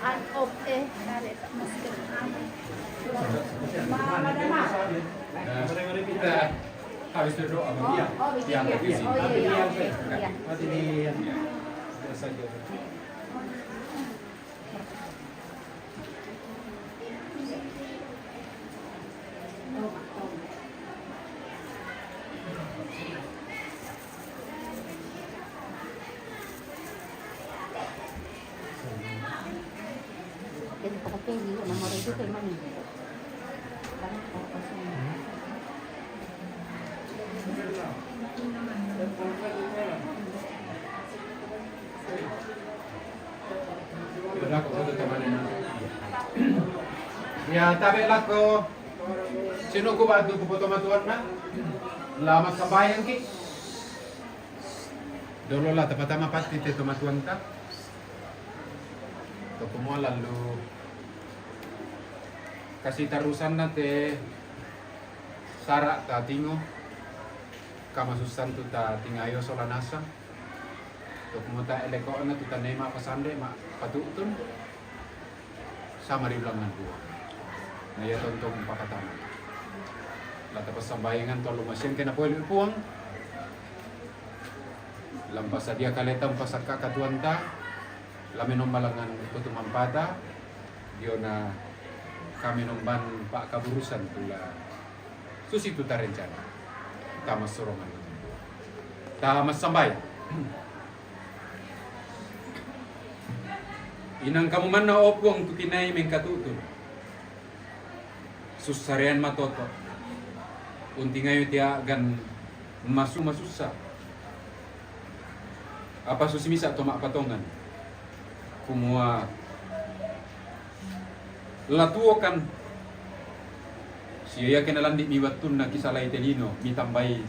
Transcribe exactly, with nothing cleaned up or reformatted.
An op, eh, tarik masker. Ma-, madama. Nah, kita habis berdoa sama dia. Oh, oh, begitu, ya. Diangkat di sini. Oh, iya, iya, oke. Iya. Nanti di, ya. Biasa aja. Ya, tabe' lako sinuku ba'tu ku tomatuanna, la massambayangki. Dolo la tapatama patti te tomatuanta. To kumua lallu kasitarusanna te sara' tatingo, kamasussantu tatingayo sola nasang. To kumua taeleko'na tu tanai ma'pasande, ma'patu'tun, sama ri ulangan dua. Na iya tontong pakatama. La tapassambayangan to allo masiang ke napole Puang. La mpasadia kaleta, mpasakka katuoanta, la menomba langngan tutumampata, diona kamenomban pa'kaburusan tu la susitu tarencana. Tamassuroman. Tamassambayang. Inang kamu manna, o Puang, tu kinai mengkatu'tun. Sussarean matoto'. Untingayo te a'gan masu-, masussa. Apa susi misa' to ma'patongan, kumua la tuokan, sia iake nalandi'mi wattunna kisalai te lino, mitambai.